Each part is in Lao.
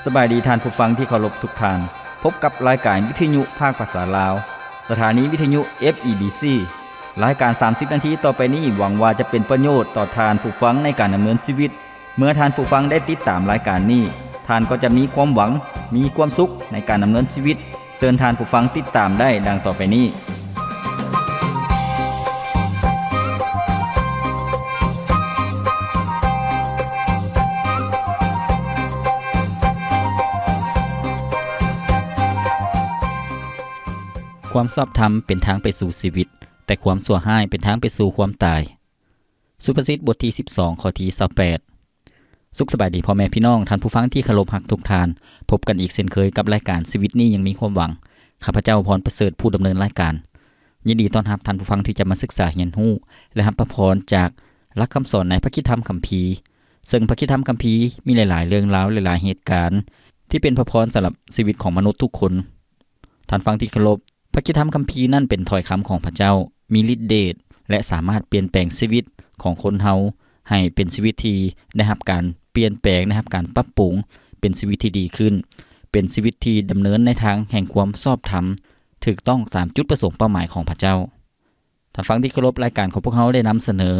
ສະບາຍດີທ່ານຜູ້ຟັງທີ່ເຄົາລົບທຸກທ່ານ. ພົບກັບລາຍການວິທະຍຸພາກພາສາລາວ, ສະຖານີວິທະຍຸ ເອັຟ ອີ ບີ ຊີ. ລາຍການສາມສິບນາທີຕໍ່ໄປນີ້ ຫວັງວ່າຈະເປັນປະໂຫຍດຕໍ່ທ່ານຜູ້ຟັງໃນການດຳເນີນຊີວິດ. ເມື່ອທ່ານຜູ້ຟັງໄດ້ຕິດຕາມລາຍການນີ້, ທ່ານກໍຈະມີຄວາມຫວັງ, ມີຄວາມສຸກໃນການດຳເນີນຊີວິດ. ເຊີນທ່ານຜູ້ຟັງຕິດຕາມໄດ້ດັ່ງຕໍ່ໄປນີ້. ຄວາມຊອບທຳເປັນທາງໄປສູ່ຊີວິດ, ແຕ່ຄວາມຊົ່ວຮ້າຍເປັນທາງໄປສູ່ຄວາມຕາຍ. ສຸພາສິດ ບົດທີສິບສອງ ຂໍ້ທີຊາວແປດ. ສຸກສະບາຍດີພໍ່ແມ່ພີ່ນ້ອງ, ທ່ານຜູ້ຟັງທີ່ເຄົາລົບຮັກທຸກທ່ານ. ພົບກັນອີກເຊັ່ນເຄີຍກັບລາຍການຊີວິດນີ້ຍັງມີຄວາມຫວັງ. ຂ້າພະເຈົ້າ ພອນປະເສີດ ຜູ້ດຳເນີນລາຍການ, ຍິນດີຕ້ອນຮັບທ່ານຜູ້ຟັງທີ່ຈະມາສຶກສາຮຽນຮູ້ ແລະ ຮັບພະພອນຈາກຫຼັກຄຳສອນໃນພະຄຣິດທຳຄຳພີ, ເຊິ່ງພະຄຣິດທຳຄຳພີມີຫຼາຍໆເລື່ອງລາວ, ຫຼາຍໆເຫດການທີ່ເປັນພະພອນສຳລັບຊີວິດຂອງມະນຸດທຸກຄົນ. ທ່ານຟັງທີ່ເຄົາລົບ, ພະຄຣິດທຳຄຳພີນັ້ນເປັນຖ້ອຍຄຳຂອງພະເຈົ້າ, ມີລິດເດດ ແລະ ສາມາດປ່ຽນແປງຊີວິດຂອງຄົນເຮົາໃຫ້ເປັນຊີວິດທີ່ໄດ້ຮັບການປ່ຽນແປງ, ໄດ້ຮັບການປັບປຸງ, ເປັນຊີວິດທີ່ດີຂຶ້ນ, ເປັນຊີວິດທີ່ດຳເນີນໃນທາງແຫ່ງຄວາມຊອບທຳ, ຖືກຕ້ອງຕາມຈຸດປະສົງເປົ້າໝາຍຂອງພະເຈົ້າ. ທ່ານຟັງທີ່ເຄົາລົບ, ລາຍການຂອງພວກເຮົາໄດ້ນຳສະເໜີ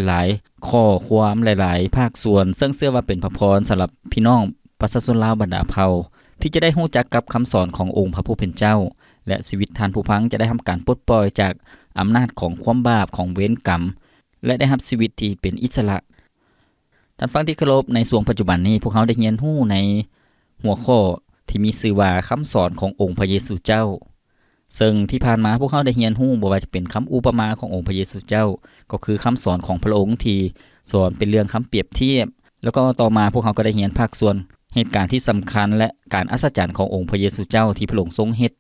ຫຼາຍໆຂໍ້ຄວາມ, ຫຼາຍໆພາກສ່ວນ, ເຊິ່ງເຊື່ອວ່າເປັນພະພອນສຳລັບພີ່ນ້ອງປະຊາຊົນລາວບັນດາເຜົ່າ ທີ່ຈະໄດ້ຮູ້ຈັກກັບຄຳສອນຂອງອົງພະຜູ້ເປັນເຈົ້າ ແລະ ຊີວິດທ່ານຜູ້ຟັງຈະໄດ້ຮັບການປົດປ່ອຍຈາກອຳນາດຂອງຄວາມບາບ, ຂອງເວນກຳ ແລະ ໄດ້ຮັບຊີວິດທີ່ເປັນອິດສະຫຼະ. ທ່ານຟັງທີ່ເຄົາລົບ, ໃນຊ່ວງປັດຈຸບັນນີ້ ພວກເຮົາໄດ້ຮຽນຮູ້ໃນຫົວຂໍ້ທີ່ມີຊື່ວ່າ ຄຳສອນຂອງອົງພະເຢຊູເຈົ້າ. ເຊິ່ງທີ່ຜ່ານມາພວກເຮົາໄດ້ຮຽນຮູ້ ບໍ່ວ່າຈະເປັນຄຳອຸປະມາຂອງອົງພະເຢຊູເຈົ້າ, ກໍຄືຄຳສອນຂອງພະອົງທີ່ສອນເປັນເລື່ອງຄຳປຽບທຽບ, ແລ້ວກໍຕໍ່ມາພວກເຮົາກໍໄດ້ຮຽນພາກສ່ວນເຫດການທີ່ສຳຄັນ ແລະ ການອັດສະຈັນຂອງອົງພະເຢຊູເຈົ້າ ທີ່ພະອົງຊົງເຮັດ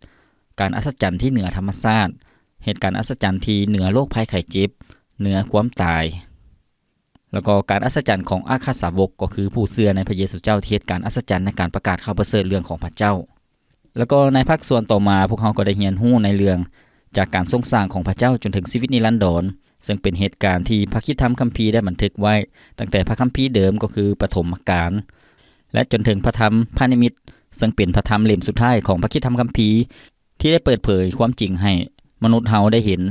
ການອັດສະຈັນທີ່ເໜືອທຳມະຊາດ, ເຮັດການອັດສະຈັນທີ່ເໜືອໂລກໄພໄຂ້ເຈັບ, ເໜືອຄວາມຕາຍ. ແລ້ວກໍການອັດສະຈັນຂອງອັກຄະສາວົກ ກໍຄືຜູ້ເຊື່ອໃນພະເຢຊູເຈົ້າ ທີ່ເຮັດການອັດສະຈັນໃນການປະກາດຂ່າວປະເສີດເລື່ອງຂອງພະເຈົ້າ. ແລ້ວກໍໃນພາກສ່ວນຕໍ່ມາ ພວກເຮົາກໍໄດ້ຮຽນຮູ້ໃນເລື່ອງຈາກການຊົງສ້າງຂອງພະເຈົ້າຈົນເຖິງຊີວິດນິລັນດອນ, ເຊິ່ງເປັນເຫດການທີ່ພະຄຣິດທຳຄຳພີໄດ້ບັນທຶກໄວ້ຕັ້ງແຕ່ພະຄຳພີເດີມ ກໍຄືປະຖົມມະການ ແລະ ຈົນເຖິງພະທຳພະນິມິດ, ເຊິ່ງເປັນພະທຳເຫຼັ້ມສຸດທ້າຍຂອງພະຄຣິດທຳຄຳພີ ທີ່ໄດ້ເປີດເຜີຍຄວາມຈິງໃຫ້ມະນຸດເຮົາໄດ້ເຫັນ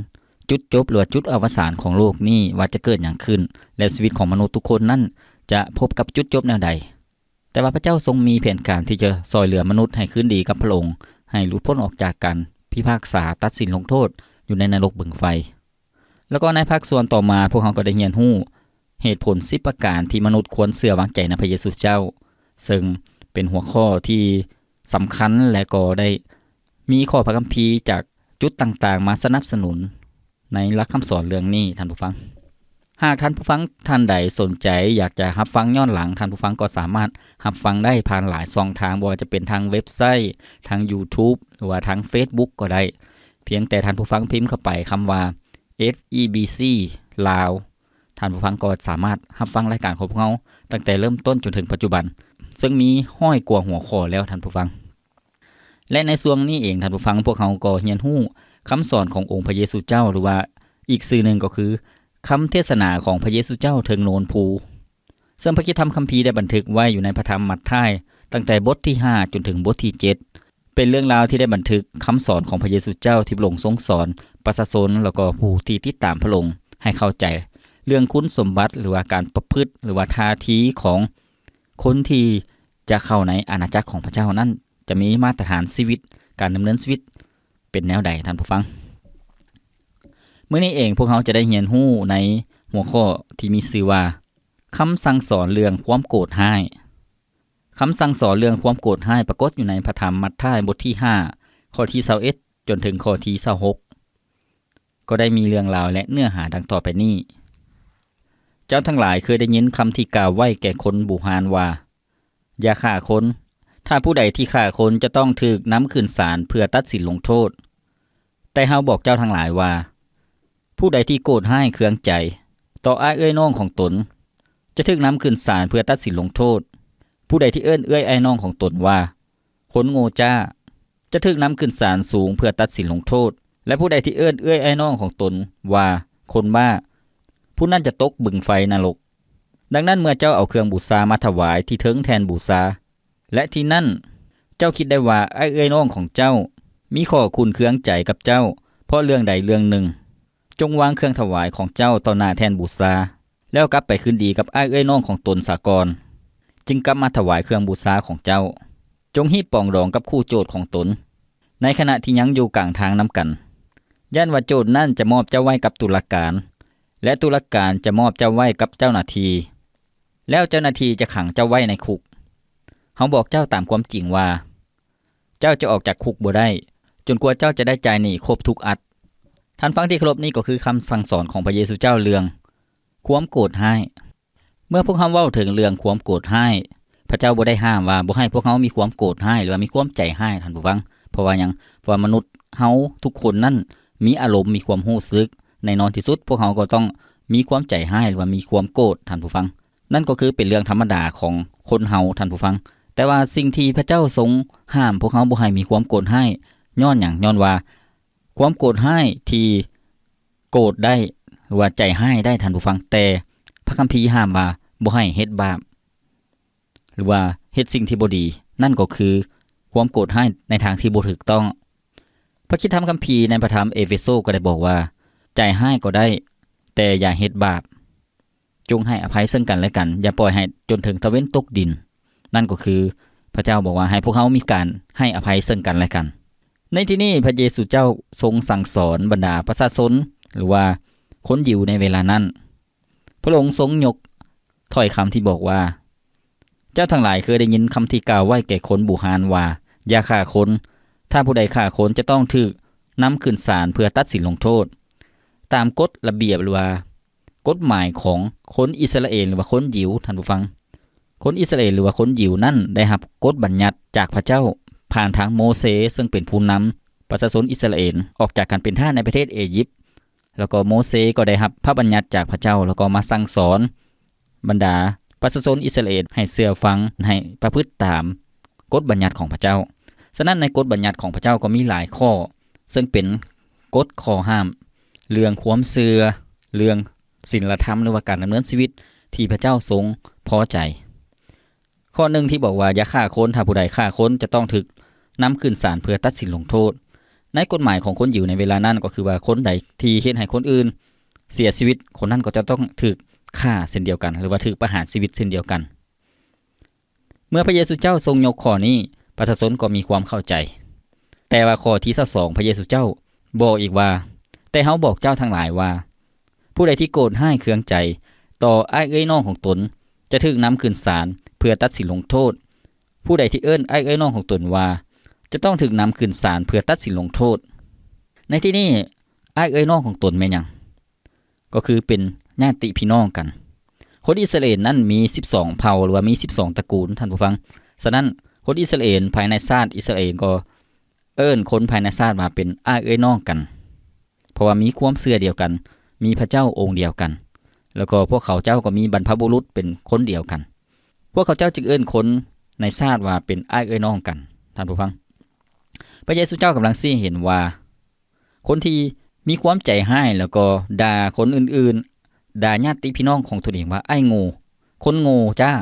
ຈຸດຈົບ ຫຼືວ່າຈຸດອະວະສານຂອງໂລກນີ້ ວ່າຈະເກີດຫຍັງຂຶ້ນ ແລະ ຊີວິດຂອງມະນຸດທຸກຄົນນັ້ນຈະພົບກັບຈຸດຈົບແນວໃດ. ແຕ່ວ່າພະເຈົ້າຊົງມີແຜນການທີ່ຈະຊ່ອຍເຫຼືອມະນຸດໃຫ້ຄືນດີກັບພະອົງ, ໃຫ້ຫຼຸດພົ້ນອອກຈາກການພິພາກສາຕັດສິນລົງໂທດຢູ່ໃນນະລົກບຶງໄຟ. ແລ້ວກໍໃນພາກສ່ວນຕໍ່ມາ ພວກເຮົາກໍໄດ້ຮຽນຮູ້ເຫດຜົນສິບປະການທີ່ມະນຸດຄວນເຊື່ອວາງໃຈໃນພະເຢຊູເຈົ້າ, ເຊິ່ງເປັນຫົວຂໍ້ທີ່ສຳຄັນ ແລະ ກໍໄດ້ມີຂໍ້ພະຄຳພີຈາກຈຸດຕ່າງໆມາສະໜັບສະໜູນໃນຫຼັກຄຳສອນເລື່ອງນີ້, ທ່ານຜູ້ຟັງ. ຫາກທ່ານຜູ້ຟັງທ່ານໃດສົນໃຈຢາກຈະຮັບຟັງຍ້ອນຫຼັງ, ທ່ານຜູ້ຟັງກໍສາມາດຮັບຟັງໄດ້ຜ່ານຫຼາຍຊ່ອງທາງ, ບໍ່ວ່າຈະເປັນທາງເວັບໄຊ, ທາງ YouTube ຫຼືວ່າທາງ Facebook ກໍໄດ້. ພຽງແຕ່ທ່ານຜູ້ຟັງພິມເຂົ້າໄປຄຳວ່າ ເອັຟ ອີ ບີ ຊີ ລາວ, ທ່ານຜູ້ຟັງກໍສາມາດຮັບຟັງລາຍການຂອງພວກເຮົາຕັ້ງແຕ່ເລີ່ມຕົ້ນຈົນເຖິງປັດຈຸບັນ, ເຊິ່ງມີຮ້ອຍກວ່າຫົວຂໍ້ແລ້ວ, ທ່ານຜູ້ຟັງ. ແລະ ໃນຊ່ວງນີ້ເອງ, ທ່ານຜູ້ຟັງ, ພວກເຮົາກໍຮຽນຮູ້ຄຳສອນຂອງອົງພະເຢຊູເຈົ້າ, ຫຼືວ່າອີກຊື່ໜຶ່ງກໍຄື ຄຳເທດສະໜາຂອງພະເຢຊູເຈົ້າເທິງໂນນພູ. ເຊິ່ງພະຄຣິດທຳຄຳພີໄດ້ບັນທຶກໄວ້ຢູ່ໃນພະທຳມັດທາຍ ຕັ້ງແຕ່ບົດທີຫ້າຈົນເຖິງບົດທີເຈັດ ເປັນເລື່ອງລາວທີ່ໄດ້ບັນທຶກຄຳສອນຂອງພະເຢຊູເຈົ້າທີ່ພະອົງຊົງສອນປະຊາຊົນ ແລ້ວກໍຜູ້ທີ່ຕິດຕາມພະອົງໃຫ້ເຂົ້າໃຈເລື່ອງຄຸນສົມບັດ ຫຼືວ່າການປະພຶດ ຫຼືວ່າທ່າທີຂອງຄົນທີ່ຈະເຂົ້າໃນອານາຈັກຂອງພະເຈົ້ານັ້ນ ຈະມີມາດຕະຖານຊີວິດ, ການດຳເນີນຊີວິດເປັນແນວໃດ, ທ່ານຜູ້ຟັງ. ມື້ນີ້ເອງພວກເຮົາຈະໄດ້ຮຽນຮູ້ໃນຫົວຂໍ້ທີ່ມີຊື່ວ່າ ຄຳສັ່ງສອນເລື່ອງຄວາມໂກດຮ້າຍ. ຄຳສັ່ງສອນເລື່ອງຄວາມໂກດຮ້າຍປາກົດຢູ່ໃນພະທຳມັດທາຍບົດທີຫ້າ ຂໍ້ທີຊາວເອັດ ຈົນເຖິງຂໍ້ທີຊາວຫົກ ກໍໄດ້ມີເລື່ອງລາວ ແລະ ເນື້ອຫາດັ່ງຕໍ່ໄປນີ້. ເຈົ້າທັງຫຼາຍເຄີຍໄດ້ຍິນຄຳທີ່ກ່າວໄວ້ແກ່ຄົນບູຮານວ່າ, ຢ່າຂ້າຄົນ, ຖ້າຜູ້ໃດທີ່ຂ້າຄົນຈະຕ້ອງຖືກນຳຂຶ້ນສານເພື່ອຕັດສິນລົງໂທດ. ແຕ່ເຮົາບອກເຈົ້າທັງຫຼາຍວ່າ, ຜູ້ໃດທີ່ໂກດຮ້າຍເຄືອງໃຈຕໍ່ອ້າຍເອື້ອຍນ້ອງຂອງຕົນ ຈະຖືກນຳຂຶ້ນສານເພື່ອຕັດສິນລົງໂທດ. ຜູ້ໃດທີ່ເອີ້ນເອື້ອຍອ້າຍນ້ອງຂອງຕົນວ່າ ຄົນໂງ່ຈ້າ ຈະຖືກນຳຂຶ້ນສານສູງເພື່ອຕັດສິນລົງໂທດ ແລະ ຜູ້ໃດທີ່ເອີ້ນເອື້ອຍອ້າຍນ້ອງຂອງຕົນວ່າ ຄົນບ້າ ຜູ້ນັ້ນຈະຕົກບຶງໄຟນະລົກ. ດັ່ງນັ້ນ ເມື່ອເຈົ້າເອົາເຄື່ອງບູຊາມາຖວາຍທີ່ເທິງແທ່ນບູຊາ, ແລະ ທີ່ນັ້ນເຈົ້າຄິດໄດ້ວ່າອ້າຍເອື້ອຍນ້ອງຂອງເຈົ້າມີຂໍ້ຂຸ້ນເຄືອງໃຈກັບເຈົ້າເພາະເລື່ອງໃດເລື່ອງໜຶ່ງ, ຈົ່ງວາງເຄື່ອງຖວາຍຂອງເຈົ້າຕໍ່ໜ້າແທ່ນບູຊາ, ແລ້ວກັບໄປຄືນດີກັບອ້າຍເອື້ອຍນ້ອງຂອງຕົນສາກ່ອນ, ຈຶ່ງກັບມາຖວາຍເຄື່ອງບູຊາຂອງເຈົ້າ. ຈົ່ງຮີບປອງດອງກັບຄູ່ໂຈດຂອງຕົນ ໃນຂະນະທີ່ຍັງຢູ່ກາງທາງນຳກັນ, ຢ້ານວ່າໂຈດນັ້ນຈະມອບເຈົ້າໄວ້ກັບຕຸລາການ ແລະ ຕຸລາການຈະມອບເຈົ້າໄວ້ກັບເຈົ້າໜ້າທີ່, ແລ້ວເຈົ້າໜ້າທີ່ຈະຂັງເຈົ້າໄວ້ໃນຄຸກ. ເຮົາບອກເຈົ້າຕາມຄວາມຈິງວ່າ ເຈົ້າຈະອອກຈາກຄຸກບໍ່ໄດ້ ຈົນກວ່າເຈົ້າຈະໄດ້ຈ່າຍໜີ້ຄົບທຸກອັດ. ທ່ານຟັງທີ່ເຄົາລົບ, ນີ້ກໍຄືຄຳສັ່ງສອນຂອງພະເຢຊູເຈົ້າເລື່ອງຄວາມໂກດຮ້າຍ. ເມື່ອພວກເຮົາເວົ້າເຖິງເລື່ອງຄວາມໂກດຮ້າຍ, ພະເຈົ້າບໍ່ໄດ້ຫ້າມວ່າບໍ່ໃຫ້ພວກເຮົາມີຄວາມໂກດຮ້າຍ ຫຼືວ່າມີຄວາມໃຈຮ້າຍ, ທ່ານຜູ້ຟັງ. ເພາະວ່າຫຍັງ? ເພາະວ່າມະນຸດເຮົາທຸກຄົນນັ້ນມີອາລົມ, ມີຄວາມຮູ້ສຶກ. ແນ່ນອນທີ່ສຸດ, ພວກເຮົາກໍຕ້ອງມີຄວາມໃຈຮ້າຍ ຫຼືວ່າມີຄວາມໂກດ, ທ່ານຜູ້ຟັງ. ນັ້ນກໍຄືເປັນເລື່ອງທຳມະດາຂອງຄົນເຮົາ, ທ່ານຜູ້ຟັງ. ແຕ່ວ່າສິ່ງທີ່ພະເຈົ້າຊົງຫ້າມພວກເຮົາບໍ່ໃຫ້ມີຄວາມໂກດຮ້າຍ ຍ້ອນຫຍັງ? ຍ້ອນວ່າຄວາມໂກດຮ້າຍທີ່ໂກດໄດ້ ຫຼືວ່າໃຈຮ້າຍໄດ້, ທ່ານຜູ້ຟັງ, ແຕ່ພະຄຳພີຫ້າມວ່າບໍ່ໃຫ້ເຮັດບາບ ຫຼືວ່າເຮັດສິ່ງທີ່ບໍ່ດີ, ນັ້ນກໍຄືຄວາມໂກດຮ້າຍໃນທາງທີ່ບໍ່ຖືກຕ້ອງ. ພະຄຣິສຕະທຳຄຳພີໃນພະທຳເອເຟໂຊກໍໄດ້ບອກວ່າ, ໃຈຮ້າຍກໍໄດ້, ແຕ່ຢ່າເຮັດບາບ. ຈົ່ງໃຫ້ອະໄພເຊິ່ງກັນແລະກັນ, ຢ່າປ່ອຍໃຫ້ຈົນເຖິງຕາເວັນຕົກດິນ. ນັ້ນກໍຄືພະເຈົ້າບອກວ່າໃຫ້ພວກເຮົາມີການໃຫ້ອະໄພເຊິ່ງກັນແລະກັນ. ໃນທີ່ນີ້ພະເຢຊູເຈົ້າຊົງສັ່ງສອນບັນດາປະຊາຊົນ ຫຼືວ່າຄົນຢິວໃນເວລານັ້ນ. ພະອົງຊົງຍົກຖ້ອຍຄຳທີ່ບອກວ່າ, ເຈົ້າທັງຫຼາຍເຄີຍໄດ້ຍິນຄຳທີ່ກ່າວໄວ້ແກ່ຄົນບູຮານວ່າ, ຢ່າຂ້າຄົນ. ຖ້າຜູ້ໃດຂ້າຄົນຈະຕ້ອງຖືກນຳຂຶ້ນສານເພື່ອຕັດສິນລົງໂທດ. ຕາມກົດລະບຽບ ຫຼືວ່າ ກົດໝາຍຂອງຄົນອິດສະຣາເອນ ຫຼືວ່າຄົນຢິວ, ທ່ານຜູ້ຟັງ. ຄົນອິດສະຣາເອນ ຫຼືວ່າຄົນຢິວນັ້ນໄດ້ຮັບກົດບັນຍັດຈາກພະເຈົ້າ ຜ່ານທາງໂມເຊ ເຊິ່ງເປັນຜູ້ນຳປະຊາຊົນອິດສະຣາເອນອອກຈາກການເປັນທາດໃນປະເທດເອຢິບ. ແລ້ວກໍໂມເຊກໍໄດ້ຮັບພະບັນຍັດຈາກພະເຈົ້າ ແລ້ວກໍມາສັ່ງສອນບັນດາປະຊາຊົນອິດສະຣາເອນໃຫ້ເຊື່ອຟັງ, ໃຫ້ປະພຶດຕາມກົດບັນຍັດຂອງພະເຈົ້າ. ສະນັ້ນໃນກົດບັນຍັດຂອງພະເຈົ້າກໍມີຫຼາຍຂໍ້ ເຊິ່ງເປັນກົດຂໍ້ຫ້າມເລື່ອງຄວາມເຊື່ອ, ເລື່ອງ ສິນລະທຳ ຫຼືວ່າການດຳເນີນຊີວິດທີ່ພະເຈົ້າຊົງພໍໃຈ. ຂໍ້ໜຶ່ງທີ່ບອກວ່າ ຢ່າຂ້າຄົນ, ຖ້າຜູ້ໃດຂ້າຄົນຈະຕ້ອງຖືກນຳຂຶ້ນສານເພື່ອຕັດສິນລົງໂທດ. ໃນກົດໝາຍຂອງຄົນຢິວໃນເວລານັ້ນ ກໍຄືວ່າຄົນໃດທີ່ເຮັດໃຫ້ຄົນອື່ນເສຍຊີວິດ, ຄົນນັ້ນກໍຈະຕ້ອງຖືກຂ້າເຊັ່ນດຽວກັນ ຫຼືວ່າຖືກປະຫານຊີວິດເຊັ່ນດຽວກັນ. ເມື່ອພະເຢຊູເຈົ້າຊົງຍົກຂໍ້ນີ້, ປະຊາຊົນກໍມີຄວາມເຂົ້າໃຈ. ແຕ່ວ່າຂໍ້ທີຊາວສອງ ພະເຢຊູເຈົ້າບອກອີກວ່າ, ແຕ່ເຮົາບອກເຈົ້າທັງຫຼາຍວ່າ, ຜູ້ໃດທີ່ໂກດຮ້າຍເຄືອງໃຈຕໍ່ອ້າຍເອື້ອຍນ້ອງຂອງຕົນ ຈະຖືກນຳຂຶ້ນສານເພື່ອຕັດສິນລົງໂທດ. ຜູ້ໃດທີ່ເອີ້ນອ້າຍເອື້ອຍນ້ອງຂອງຕົນວ່າ ຈະຕ້ອງຖືກນຳຂຶ້ນສານເພື່ອຕັດສິນລົງໂທດ. ໃນທີ່ນີ້, ອ້າຍເອື້ອຍນ້ອງຂອງຕົນແມ່ນຫຍັງ? ກໍຄືເປັນຍາດຕິພີ່ນ້ອງກັນ. ຄົນອິດສະຣາເອນນັ້ນມີສິບສອງເຜົ່າ ຫຼືວ່າມີສິບສອງຕະກູນ, ທ່ານຜູ້ຟັງ. ສະນັ້ນ, ຄົນອິດສະຣາເອນພາຍໃນຊາດອິດສະຣາເອນກໍເອີ້ນຄົນພາຍໃນຊາດວ່າເປັນອ້າຍເອື້ອຍນ້ອງກັນ, ເພາະວ່າມີຄວາມເຊື່ອດຽວກັນ, ມີພະເຈົ້າອົງດຽວກັນ, ແລ້ວກໍພວກເຂົາເຈົ້າກໍມີບັນພະບຸລຸດເປັນຄົນດຽວກັນ. ພວກເຂົາເຈົ້າຈຶ່ງເອີ້ນຄົນໃນຊາດວ່າເປັນອ້າຍເອື້ອຍນ້ອງກັນ, ທ່ານຜູ້ຟັງ. ພະເຢຊູເຈົ້າກຳລັງຊີ້ໃຫ້ເຫັນວ່າ ຄົນທີ່ມີຄວາມໃຈຮ້າຍ ແລ້ວກໍດ່າຄົນອື່ນໆ, ດ່າຍາດຕິພີ່ນ້ອງຂອງຕົນເອງວ່າອ້າຍໂງ່, ຄົນໂງ່ຈ້າ,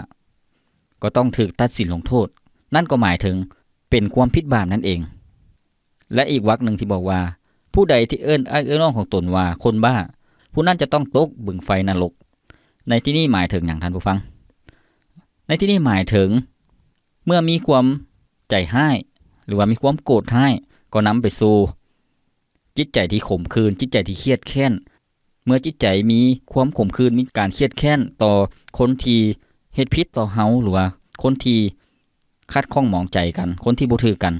ກໍຕ້ອງຖືກຕັດສິນລົງໂທດ. ນັ້ນກໍໝາຍເຖິງເປັນຄວາມຜິດບາບນັ້ນເອງ. ແລະ ອີກວັກໜຶ່ງທີ່ບອກວ່າ, ຜູ້ໃດທີ່ເອີ້ນອ້າຍເອື້ອຍນ້ອງຂອງຕົນວ່າຄົນບ້າ, ຜູ້ນັ້ນຈະຕ້ອງຕົກບຶງໄຟນະລົກ. ໃນທີ່ນີ້ໝາຍເຖິງຫຍັງ, ທ່ານຜູ້ຟັງ? ໃນທີ່ນີ້ໝາຍເຖິງ ເມື່ອມີຄວາມໃຈຮ້າຍ ຫຼືວ່າມີຄວາມໂກດຮ້າຍ ກໍນຳໄປສູ່ຈິດໃຈທີ່ຂົມຂື່ນ, ຈິດໃຈທີ່ຄຽດແຄ້ນ. ເມື່ອຈິດໃຈມີຄວາມຂົມຂື່ນ, ມີການຄຽດແຄ້ນຕໍ່ຄົນທີ່ເຮັດຜິດຕໍ່ເຮົາ ຫຼືວ່າຄົນທີ່ຂັດຂ້ອງໝອງໃຈກັນ, ຄົນທີ່ບໍ່ຖືກກັນ,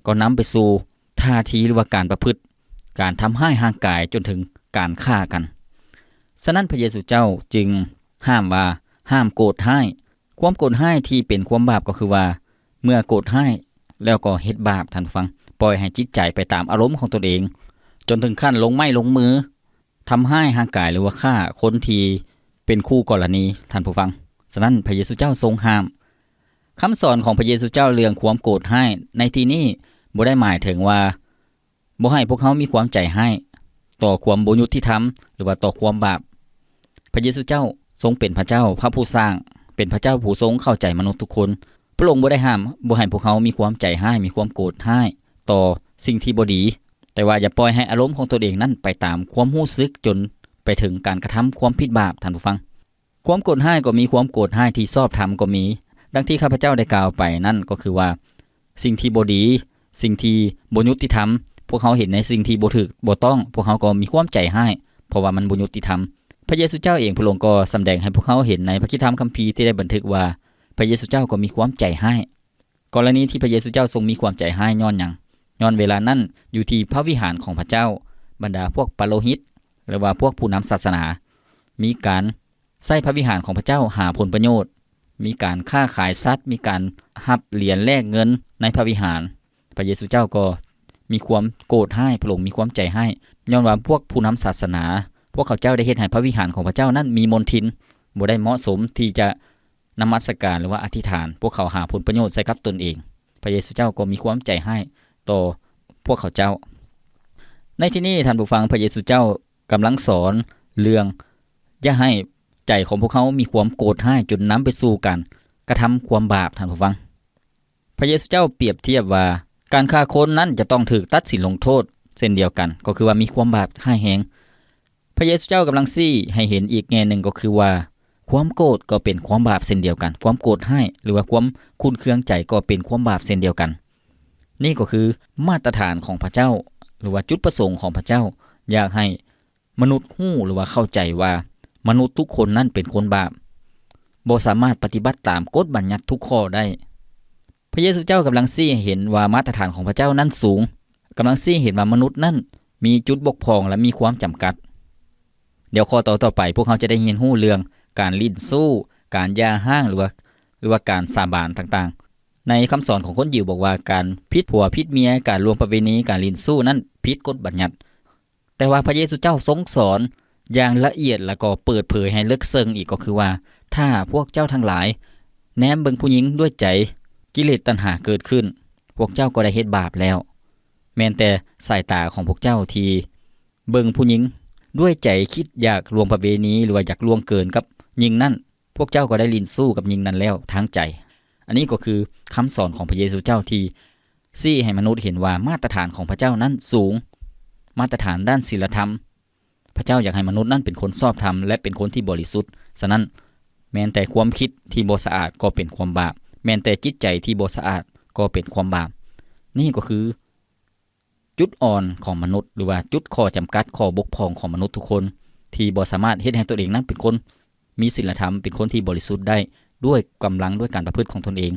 ກໍນຳໄປສູ່ທ່າທີ ຫຼືວ່າການປະພຶດ, ການທຳຮ້າຍຮ່າງກາຍ ຈົນເຖິງການຂ້າກັນ. ສະນັ້ນ ພະເຢຊູເຈົ້າຈຶ່ງຫ້າມວ່າ, ຫ້າມໂກດຮ້າຍ. ຄວາມໂກດຮ້າຍທີ່ເປັນຄວາມບາບກໍຄືວ່າ ເມື່ອໂກດຮ້າຍແລ້ວກໍເຮັດບາບ, ທ່ານຜູ້ຟັງ, ປ່ອຍໃຫ້ຈິດໃຈໄປຕາມອາລົມຂອງຕົນເອງ, ຈົນເຖິງຂັ້ນລົງໄມ້ລົງມື, ທຳຮ້າຍຮ່າງກາຍ ຫຼືວ່າຂ້າຄົນທີ່ເປັນຄູ່ກໍລະນີ, ທ່ານຜູ້ຟັງ. ສະນັ້ນ ພະເຢຊູເຈົ້າຊົງຫ້າມ. ຄຳສອນຂອງພະເຢຊູເຈົ້າເລື່ອງຄວາມໂກດຮ້າຍໃນທີ່ນີ້ ບໍ່ໄດ້ໝາຍເຖິງວ່າ ບໍ່ໃຫ້ພວກເຮົາມີຄວາມໃຈຮ້າຍຕໍ່ຄວາມບໍ່ຍຸຕິທຳ ຫຼືວ່າຕໍ່ຄວາມບາບ. ພະເຢຊູເຈົ້າຊົງເປັນພະເຈົ້າ, ພະຜູ້ສ້າງ, ເປັນພະເຈົ້າຜູ້ຊົງເຂົ້າໃຈມະນຸດທຸກຄົນ. ພະອົງບໍ່ໄດ້ຫ້າມບໍ່ໃຫ້ພວກເຮົາມີຄວາມໃຈຮ້າຍ, ມີຄວາມໂກດຮ້າຍຕໍ່ສິ່ງທີ່ບໍ່ດີ, ແຕ່ວ່າຢ່າປ່ອຍໃຫ້ອາລົມຂອງຕົນເອງນັ້ນໄປຕາມຄວາມຮູ້ສຶກຈົນໄປເຖິງການກະທຳຄວາມຜິດບາບ, ທ່ານຜູ້ຟັງ. ຄວາມໂກດຮ້າຍກໍມີຄວາມໂກດຮ້າຍທີ່ຊອບທຳກໍມີ. ດັ່ງທີ່ຂ້າພະເຈົ້າໄດ້ກ່າວໄປນັ້ນກໍຄືວ່າ ສິ່ງທີ່ບໍ່ດີ, ສິ່ງທີ່ບໍ່ຍຸຕິທຳ, ພວກເຮົາເຫັນໃນສິ່ງທີ່ບໍ່ຖືກ, ບໍ່ຕ້ອງ, ພວກເຮົາກໍມີຄວາມໃຈຮ້າຍ, ເພາະວ່າມັນບໍ່ຍຸຕິທຳ. ພະເຢຊູເຈົ້າເອງ, ພະອົງກໍສຳແດງໃຫ້ພວກເຮົາເຫັນໃນພະຄຣິສຕະທຳຄຳພີທີ່ໄດ້ບັນທຶກວ່າ ພະເຢຊູເຈົ້າກໍມີຄວາມໃຈຮ້າຍ. ກໍລະນີທີ່ພະເຢຊູເຈົ້າຊົງມີຄວາມໃຈຮ້າຍຍ້ອນຫຍັງ? ຍ້ອນເວລານັ້ນຢູ່ທີ່ພະວິຫານຂອງພະເຈົ້າ, ບັນດາພວກປະໂລຫິດ ຫຼືວ່າພວກຜູ້ນຳສາສະໜາ ມີການໃຊ້ພະວິຫານຂອງພະເຈົ້າຫາຜົນປະໂຫຍດ, ມີການຄ້າຂາຍສັດ, ມີການຮັບຫຼຽນແລກເງິນໃນພະວິຫານ. ພະເຢຊູເຈົ້າກໍມີຄວາມໂກດຮ້າຍ, ພະອົງມີຄວາມໃຈຮ້າຍ, ຍ້ອນວ່າພວກຜູ້ນຳສາສະໜາ ພວກເຂົາເຈົ້າໄດ້ເຮັດໃຫ້ພະວິຫານຂອງພະເຈົ້ານັ້ນມີມົນທິນ, ບໍ່ໄດ້ເໝາະສົມທີ່ຈະ ນະມັດສະການ ຫຼືວ່າອະທິຖານພວກເຂົາຫາຜົນປະໂຫຍດໃສ່ກັບຕົນເອງ. ພະເຢຊູເຈົ້າກໍມີຄວາມໃຈຮ້າຍຕໍ່ພວກເຂົາເຈົ້າ. ໃນທີ່ນີ້ທ່ານຜູ້ຟັງ, ພະເຢຊູເຈົ້າກຳລັງສອນເລື່ອງຢ່າໃຫ້ໃຈຂອງພວກເຮົາມີຄວາມໂກດຮ້າຍຈົນນຳໄປສູ່ການກະທຳຄວາມບາບ, ທ່ານຜູ້ຟັງ. ພະເຢຊູເຈົ້າປຽບທຽບວ່າ ການຂ້າຄົນນັ້ນຈະຕ້ອງຖືກຕັດສິນລົງໂທດເຊັ່ນດຽວກັນ, ກໍຄືວ່າມີຄວາມບາບຮ້າຍແຮງ. ພະເຢຊູເຈົ້າກຳລັງຊີ້ໃຫ້ເຫັນອີກແງ່ໜຶ່ງ ກໍຄືວ່າ ຄວາມໂກດກໍເປັນຄວາມບາບເຊັ່ນດຽວກັນ, ຄວາມໂກດຮ້າຍ ຫຼືວ່າຄວາມຂຸ້ນເຄືອງໃຈກໍເປັນຄວາມບາບເຊັ່ນດຽວກັນ. ນີ້ກໍຄືມາດຕະຖານຂອງພະເຈົ້າ ຫຼືວ່າຈຸດປະສົງຂອງພະເຈົ້າ ຢາກໃຫ້ມະນຸດຮູ້ ຫຼືວ່າເຂົ້າໃຈວ່າ ມະນຸດທຸກຄົນນັ້ນເປັນຄົນບາບ, ບໍ່ສາມາດປະຕິບັດຕາມກົດບັນຍັດທຸກຂໍ້ໄດ້. ພະເຢຊູເຈົ້າກຳລັງຊີ້ໃຫ້ເຫັນວ່າມາດຕະຖານຂອງພະເຈົ້ານັ້ນສູງ, ກຳລັງຊີ້ໃຫ້ເຫັນວ່າມະນຸດນັ້ນມີຈຸດບົກຜ່ອງ ແລະ ມີຄວາມຈຳກັດ. ດຽວຂໍ້ຕໍ່ໆໄປ ພວກເຮົາຈະໄດ້ຮຽນຮູ້ເລື່ອງການຫຼິ້ນຊູ້, ການຢ່າຮ້າງ ຫຼືວ່າ ຫຼືວ່າການສາບານຕ່າງໆ. ໃນຄຳສອນຂອງຄົນຢິວບອກວ່າ ການຜິດຜົວຜິດເມຍ, ການລ່ວງປະເວນີ, ການຫຼິ້ນຊູ້ນັ້ນຜິດກົດບັນຍັດ. ແຕ່ວ່າພະເຢຊູເຈົ້າຊົງສອນຢ່າງລະອຽດ ແລະ ກໍເປີດເຜີຍໃຫ້ເລິກເຊິ່ງອີກ ກໍຄືວ່າ ຖ້າພວກເຈົ້າທັງຫຼາຍແນມເບິ່ງຜູ້ຍິງດ້ວຍໃຈກິເລດຕັນຫາເກີດຂຶ້ນ, ພວກເຈົ້າກໍໄດ້ເຮັດບາບແລ້ວ. ແມ່ນແຕ່ສາຍຕາຂອງພວກເຈົ້າທີ່ເບິ່ງຜູ້ຍິງດ້ວຍໃຈຄິດຢາກລ່ວງປະເວນີ ຫຼືວ່າຢາກລ່ວງເກີນກັບຍິງນັ້ນ, ພວກເຈົ້າກໍໄດ້ຫຼິ້ນຊູ້ກັບຍິງນັ້ນແລ້ວທາງໃຈ. ອັນນີ້ກໍຄືຄຳສອນຂອງພະເຢຊູເຈົ້າທີ່ຊີ້ໃຫ້ມະນຸດເຫັນວ່າມາດຕະຖານຂອງພະເຈົ້ານັ້ນສູງ, ມາດຕະຖານດ້ານສີລະທຳ. ພະເຈົ້າຢາກໃຫ້ມະນຸດນັ້ນເປັນຄົນຊອບທຳ ແລະ ເປັນຄົນທີ່ບໍລິສຸດ. ສະນັ້ນ, ແມ່ນແຕ່ຄວາມຄິດທີ່ບໍ່ສະອາດກໍເປັນຄວາມບາບ, ແມ່ນແຕ່ຈິດໃຈທີ່ບໍ່ສະອາດກໍເປັນຄວາມບາບ. ນີ້ກໍຄື ຈຸດອ່ອນຂອງມະນຸດ ຫຼືວ່າຈຸດຂໍ້ຈຳກັດ, ຂໍ້ບົກຜ່ອງຂອງມະນຸດທຸກຄົນ ທີ່ບໍ່ສາມາດເຮັດໃຫ້ຕົນເອງນັ້ນເປັນຄົນມີສີລະທຳ, ເປັນຄົນທີ່ບໍລິສຸດໄດ້ດ້ວຍກຳລັງ, ດ້ວຍການປະພຶດຂອງຕົນເອງ.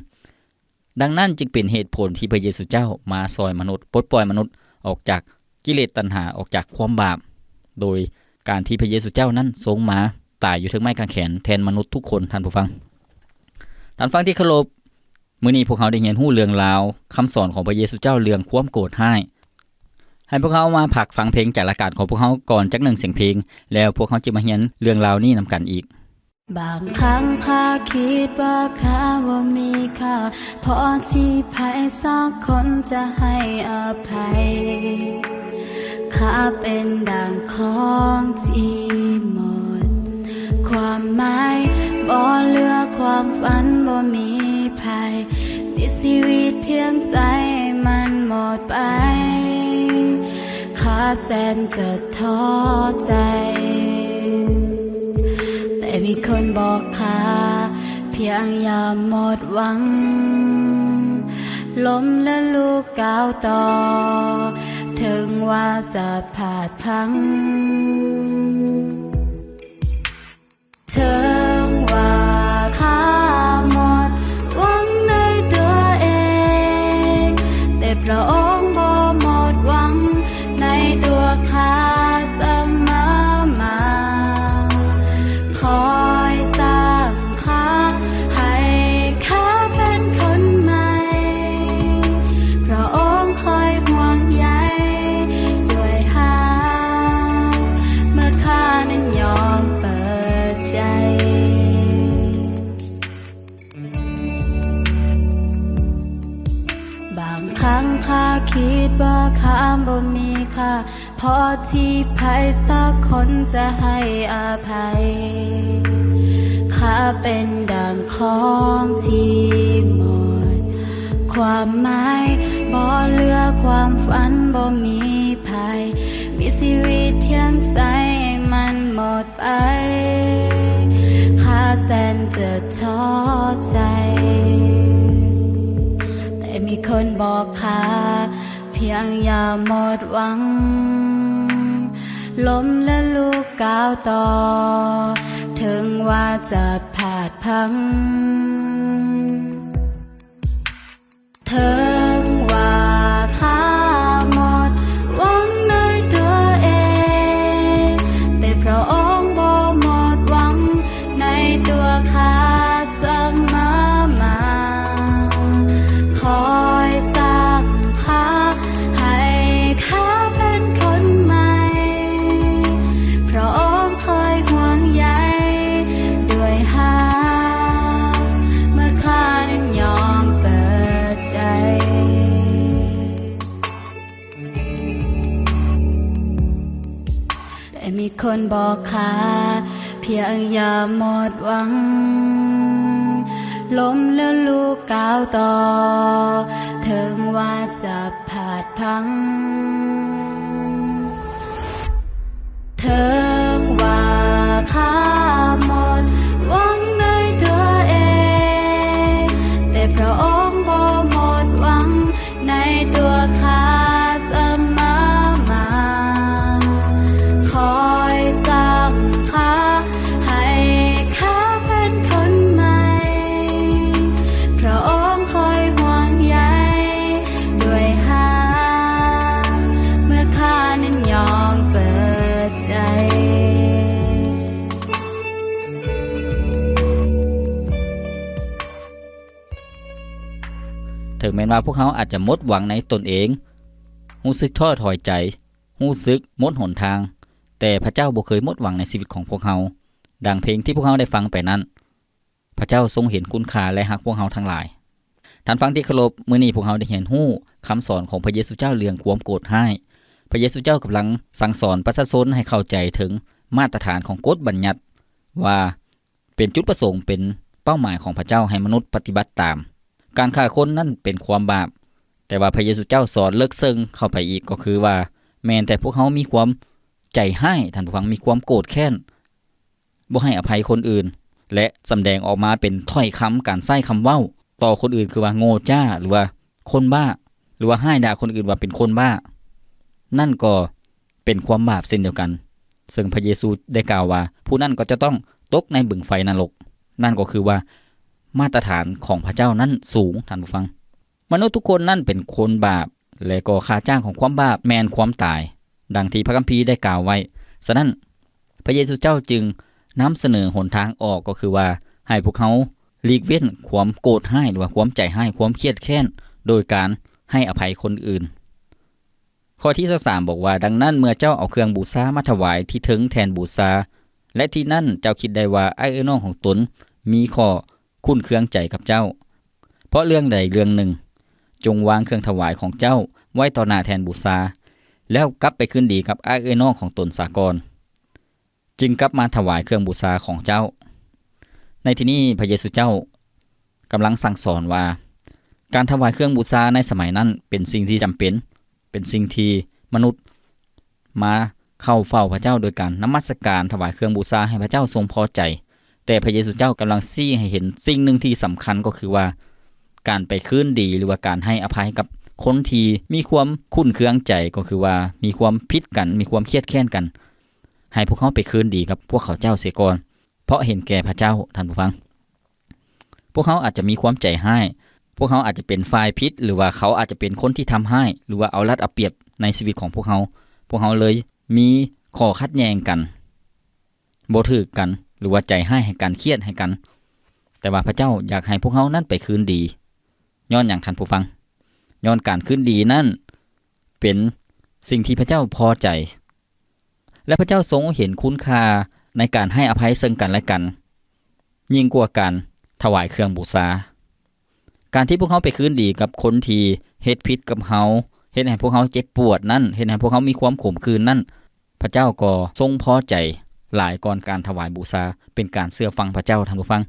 ດັ່ງນັ້ນຈຶ່ງເປັນເຫດຜົນທີ່ພະເຢຊູເຈົ້າມາຊ່ອຍມະນຸດ, ປົດປ່ອຍມະນຸດອອກຈາກກິເລດຕັນຫາ, ອອກຈາກຄວາມບາບ, ໂດຍການທີ່ພະເຢຊູເຈົ້ານັ້ນຊົງມາຕາຍຢູ່ເທິງໄມ້ກາງແຂນແທນມະນຸດທຸກຄົນ, ທ່ານຜູ້ຟັງ. ທ່ານຟັງທີ່ເຄົາລົບ, ມື້ນີ້ພວກເຮົາໄດ້ຮຽນຮູ້ເລື່ອງລາວຄຳສອນຂອງພະເຢຊູເຈົ້າເລື່ອງຄວາມໂກດຮ້າຍ. ໃຫ້ພວກເຮົາມາພັກຟັງເພງຈາກລາຍການຂອງພວກເຮົາກ່ອນຈັກໜຶ່ງສຽງເພງ, ແລ້ວພວກເຮົາຈະມາຮຽນເລື່ອງລາວນີ້ນຳກັນອີກ. ບາງຄັ້ງຂ້າຄິດວ່າຂ້າບໍ່ມີຄ່າ ພໍທີ່ໃຜສັກຄົນຈະໃຫ້ອະໄພ. ຂ້າເປັນດັ່ງຂອງທີ່ໝົດຄວາມໝາຍ, ບໍ່ເຫຼືອຄວາມຝັນ, ບໍ່ມີໃຜ ມີຊີວິດພຽງໃສ່ມັນໝົດໄປ. ຂ້າແສນຈະທໍ້ໃຈ, ແຕ່ມີຄົນບອກຂ້າ ພຽງຢ່າໝົດຫວັງ. ລົ້ມແລະລຸກກ້າວຕໍ່, ເຖິງວ່າຈະພາດພັງ. ເຖິງວ່າຂ້າໝົດຫວັງໃນຕົວເອງ, ແຕ່ພຣະອົງບໍ່ໝົດຫວັງໃນຕົວຂ້າສະເໝີມາ. ຄອຍສ້າງຂ້າໃຫ້ຂ້າເປັນຄົນໃໝ່, ພຣະອົງຄອຍຫ່ວງໃຍດ້ວຍຮັກ ເມື່ອຂ້ານັ້ນຍອມເປີດໃຈ. ບາງຄັ້ງຂ້າຄິດວ່າຂ້າບໍ່ມີຄ່າ ພໍທີ່ໃຜສັກຄົນຈະໃຫ້ອະໄພ. ຂ້າເປັນດັ່ງຂອງທີ່ໝົ ຄວາມໝາຍບໍ່ເຫຼືອ ຄວາມຝັນບໍ່ມີໄຜ ມີຊີວິດພຽງໃສ່ໃຫ້ມັນໝົດໄປ ຂ້າແສນຈະທໍ້ໃຈ ແຕ່ມີຄົນບອກຂ້າ ພຽງຢ່າໝົດຫວັງ ລົ້ມແລ້ວລຸກກ້າວຕໍ່ ເຖິງວ່າຈະພາດພັງ ເຖິງວ່າຂ້າໝົດຫວັງໃນຕົວເອງ ແຕ່ພຣະອົງບໍ່ໝົດຫວັງໃນຕົວຂ້າສະເໝີມາ ຄອຍສັ່ງຂ້າ ໃຫ້ຂ້າເປັນຄົນໃໝ່ ພຣະອົງຄອຍຫ່ວງໃຍດ້ວຍຮັກ ເມື່ອຂ້ານັ້ນຍອມເປີດໃຈ ແຕ່ມີຄົນບອກຂ້າ ພຽງຢ່າໝົດຫວັງ ລົ້ມແລ້ວລຸກກ້າວຕໍ່ ເຖິງວ່າຈະພາດພັງ ເຖິງວ່າຂ້າໝົດຫວັງໃນຕົວເອງ ແຕ່ພຣະອົງບໍ່ໝົດຫວັງ ໃນຕົວຂ້າສະເໝີມາ ຄອຍສັ່ງຂ້າ ໃຫ້ຂ້າເປັນຄົນໃໝ່ ພຣະອົງຄອຍຫ່ວງໃຍດ້ວຍຮັກ ເມື່ອຂ້ານັ້ນຍອມເປີດໃຈ. ເຖິງແມ່ນວ່າພວກເຮົາອາດຈະໝົດຫວັງໃນຕົນເອງ, ຮູ້ສຶກທໍ້ຖອຍໃຈ, ຮູ້ສຶກໝົດຫົນທາງ, ແຕ່ພະເຈົ້າບໍ່ເຄີຍໝົດຫວັງໃນຊີວິດຂອງພວກເຮົາ. ດັ່ງເພງທີ່ພວກເຮົາໄດ້ຟັງໄປນັ້ນ, ພະເຈົ້າຊົງເຫັນຄຸນຄ່າ ແລະ ຮັກພວກເຮົາທັງຫຼາຍ. ທ່ານຟັງທີ່ເຄົາລົບ, ມື້ນີ້ພວກເຮົາໄດ້ຮຽນຮູ້ຄຳສອນຂອງພະເຢຊູເຈົ້າເລື່ອງຄວາມໂກດຮ້າຍ. ພະເຢຊູເຈົ້າກຳລັງສັ່ງສອນປະຊາຊົນໃຫ້ເຂົ້າໃຈເຖິງມາດຕະຖານຂອງກົດບັນຍັດວ່າ ເປັນຈຸດປະສົງ, ເປັນເປົ້າໝາຍຂອງພະເຈົ້າໃຫ້ມະນຸດປະຕິບັດຕາມ. ການຂ້າຄົນນັ້ນເປັນຄວາມບາບ, ແຕ່ວ່າພະເຢຊູເຈົ້າສອນເລິກເຊິ່ງເຂົ້າໄປອີກ, ກໍຄືວ່າແມ່ນແຕ່ພວກເຮົາມີຄວາມໃຈຮ້າຍ, ທ່ານຜູ້ຟັງ, ມີຄວາມໂກດແຄ້ນ, ບໍ່ໃຫ້ອະໄພຄົນອື່ນ ແລະ ສຳແດງອອກມາເປັນຖ້ອຍຄຳ, ການໃຊ້ຄຳເວົ້າຕໍ່ຄົນອື່ນ ຄືວ່າໂງ່ຈ້າ ຫຼືວ່າຄົນບ້າ ຫຼືວ່າຮ້າຍດ່າຄົນອື່ນວ່າເປັນຄົນບ້າ, ນັ້ນກໍ ເປັນຄວາມບາບເຊັ່ນດຽວກັນ, ເຊິ່ງພະເຢຊູໄດ້ກ່າວວ່າ ຜູ້ນັ້ນກໍຈະຕ້ອງຕົກໃນບຶງໄຟນະລົກ. ນັ້ນກໍຄືວ່າມາດຕະຖານຂອງພະເຈົ້ານັ້ນສູງ, ທ່ານຜູ້ຟັງ. ມະນຸດທຸກຄົນນັ້ນເປັນຄົນບາບ, ແລະ ກໍຄ່າຈ້າງຂອງຄວາມບາບແມ່ນຄວາມຕາຍ, ດັ່ງທີ່ພະຄຳພີໄດ້ກ່າວໄວ້. ສະນັ້ນ, ພະເຢຊູເຈົ້າຈຶ່ງນຳສະເໜີຫົນທາງອອກ, ກໍຄືວ່າໃຫ້ພວກເຮົາຫຼີກເວັ້ນຄວາມໂກດຮ້າຍ ຫຼືວ່າຄວາມໃຈຮ້າຍ, ຄວາມຄຽດແຄ້ນ, ໂດຍການໃຫ້ອະໄພຄົນອື່ນ. ຂໍ້ທີຊາວສາມບອກວ່າ, ດັ່ງນັ້ນເມື່ອເຈົ້າເອົາເຄື່ອງບູຊາມາຖວາຍທີ່ເທິງແທ່ນບູຊາ ແລະ ທີ່ນັ້ນເຈົ້າຄິດໄດ້ວ່າອ້າຍເອື້ອຍນ້ອງຂອງຕົນມີຂໍ້ຂຸ້ນເຄືອງໃຈກັບເຈົ້າ ເພາະເລື່ອງໃດເລື່ອງໜຶ່ງ, ຈົ່ງວາງເຄື່ອງຖວາຍຂອງເຈົ້າໄວ້ຕໍ່ໜ້າແທ່ນບູຊາ ແລ້ວກັບໄປຄືນດີກັບອ້າຍເອື້ອຍນ້ອງຂອງຕົນສາກ່ອນ. ຈຶ່ງກັບມາຖວາຍເຄື່ອງບູຊາຂອງເຈົ້າ. ໃນທີ່ນີ້ພະເຢຊູເຈົ້າກຳລັງສັ່ງສອນວ່າ ການຖວາຍເຄື່ອງບູຊາໃນສະໄໝນັ້ນເປັນສິ່ງທີ່ຈຳເປັນ, ເປັນສິ່ງທີ່ມະນຸດມາເຂົ້າເຝົ້າພະເຈົ້າໂດຍການນະມັດສະການ, ຖວາຍເຄື່ອງບູຊາໃຫ້ພະເຈົ້າຊົງພໍໃຈ. ແຕ່ພະເຢຊູເຈົ້າກຳລັງຊີ້ໃຫ້ເຫັນສິ່ງໜຶ່ງທີ່ສຳຄັນ, ກໍຄືວ່າການໄປຄືນດີ ຫຼືວ່າການໃຫ້ອະໄພກັບຄົນທີ່ມີຄວາມຂຸ້ນເຄືອງໃຈ, ກໍຄືວ່າມີຄວາມຜິດກັນ, ມີຄວາມຄຽດແຄ້ນກັນ. ໃຫ້ພວກເຮົາໄປຄືນດີກັບພວກເຂົາເຈົ້າເສຍກ່ອນ, ເພາະເຫັນແກ່ພະເຈົ້າ, ທ່ານຜູ້ຟັງ. ພວກເຮົາອາດຈະມີຄວາມໃຈຮ້າຍ, ພວກເຮົາອາດຈະເປັນຝ່າຍຜິດ, ຫຼືວ່າເຂົາອາດຈະເປັນຄົນທີ່ທຳຮ້າຍ ຫຼືວ່າເອົາລັດເອົາປຽບໃນຊີວິດຂອງພວກເຮົາ. ພວກເຮົາເລີຍມີຂໍ້ຂັດແຍ່ງກັນ, ບໍ່ຖືກກັນ, ຫຼືວ່າໃຈຮ້າຍໃຫ້ກັນ, ຄຽດໃຫ້ກັນ. ແຕ່ວ່າພະເຈົ້າຢາກໃຫ້ພວກເຮົານັ້ນໄປຄືນດີ. ຍ້ອນຫຍັງ, ທ່ານຜູ້ຟັງ? ຍ້ອນການຄືນດີນັ້ນເປັນສິ່ງທີ່ພະເຈົ້າພໍໃຈ. ແລະ ພະເຈົ້າຊົງເຫັນຄຸນຄ່າໃນການໃຫ້ອະໄພເຊິ່ງກັນແລະກັນ ຍິ່ງກວ່າການຖວາຍເຄື່ອງບູຊາ. ການທີ່ພວກເຮົາໄປຄືນດີກັບຄົນທີ່ເຮັດຜິດກັບເຮົາ, ເຮັດໃຫ້ພວກເຮົາເຈັບປວດນັ້ນ, ເຮັດໃຫ້ພວກເຮົາມີຄວາມຂົມຂື່ນນັ້ນ, ພະເຈົ້າກໍຊົງພໍໃຈຫຼາຍກ່ອນການຖວາຍບູຊາ, ເປັນການເຊື່ອຟັງພະເຈົ້າ, ທ່ານຜູ້ຟັງ.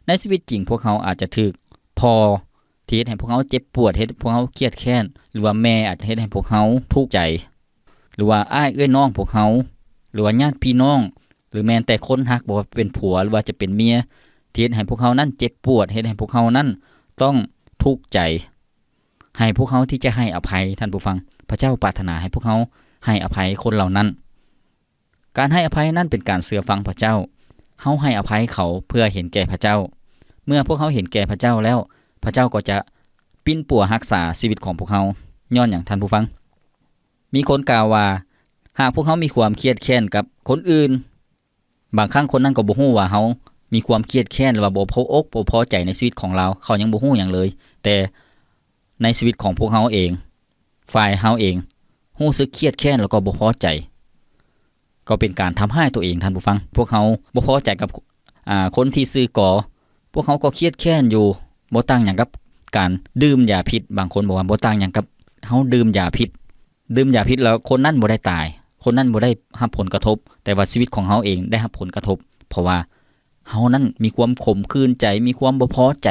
ໃນຊີວິດຈິງ, ພວກເຮົາອາດຈະຖືກພໍ່ ທີ່ເຮັດໃຫ້ພວກເຮົາເຈັບປວດ, ເຮັດໃຫ້ພວກເຮົາຄຽດແຄ້ນ, ຫຼືວ່າແມ່ອາດຈະເຮັດໃຫ້ພວກເຮົາທຸກໃຈ, ຫຼືວ່າອ້າຍເອື້ອຍນ້ອງພວກເຮົາ, ຫຼືວ່າຍາດພີ່ນ້ອງ, ຫຼືແມ່ນແຕ່ຄົນຮັກ, ບໍ່ວ່າເປັນຜົວ ຫຼືວ່າຈະເປັນເມຍ, ທີ່ເຮັດໃຫ້ພວກເຮົານັ້ນເຈັບປວດ, ເຮັດໃຫ້ພວກເຮົານັ້ນຕ້ອງທຸກໃຈ. ໃຫ້ພວກເຮົາທີ່ຈະໃຫ້ອະໄພ, ທ່ານຜູ້ຟັງ, ພະເຈົ້າປາດຖະໜາໃຫ້ພວກເຮົາໃຫ້ອະໄພຄົນເຫຼົ່ານັ້ນ. ການໃຫ້ອະໄພນັ້ນເປັນການເຊື່ອຟັງພະເຈົ້າ. ເຮົາໃຫ້ອະໄພເຂົາເພື່ອເຫັນແກ່ພະເຈົ້າ. ເມື່ອພວກເຮົາເຫັນແກ່ພະເຈົ້າແລ້ວ, ພະເຈົ້າກໍຈະປິ່ນປົວຮັກສາຊີວິດຂອງພວກເຮົາ. ຍ້ອນຫຍັງ, ທ່ານຜູ້ຟັງ? ມີຄົນກ່າວວ່າ, ຫາກພວກເຮົາມີຄວາມຄຽດແຄ້ນກັບຄົນອື່ນ, ບາງຄັ້ງຄົນນັ້ນກໍບໍ່ຮູ້ວ່າເຮົາມີຄວາມຄຽດແຄ້ນ ຫຼືວ່າບໍ່ພໍອົກບໍ່ພໍໃຈໃນຊີວິດຂອງລາວ, ເຂົາຍັງບໍ່ຮູ້ຫຍັງເລີຍ. ແຕ່ໃນຊີວິດຂອງພວກເຮົາເອງ, ຝ່າຍເຮົາເອງ ຮູ້ສຶກຄຽດແຄ້ນ ແລ້ວກໍບໍ່ພໍໃຈ, ກໍເປັນການທຳຮ້າຍຕົວເອງ, ທ່ານຜູ້ຟັງ. ພວກເຮົາບໍ່ພໍໃຈກັບ ອາ ຄົນທີ່ຊື່ ກ. ພວກເຮົາກໍຄຽດແຄ້ນຢູ່, ບໍ່ຕ່າງຫຍັງກັບການດື່ມຢາພິດ. ບາງຄົນບອກວ່າ ບໍ່ຕ່າງຫຍັງກັບເຮົາດື່ມຢາພິດ. ດື່ມຢາພິດແລ້ວຄົນນັ້ນບໍ່ໄດ້ຕາຍ, ຄົນນັ້ນບໍ່ໄດ້ຮັບຜົນກະທົບ, ແຕ່ວ່າຊີວິດຂອງເຮົາເອງໄດ້ຮັບຜົນກະທົບ, ເພາະວ່າເຮົານັ້ນມີຄວາມຂົມຂື່ນໃຈ, ມີຄວາມບໍ່ພໍໃຈ.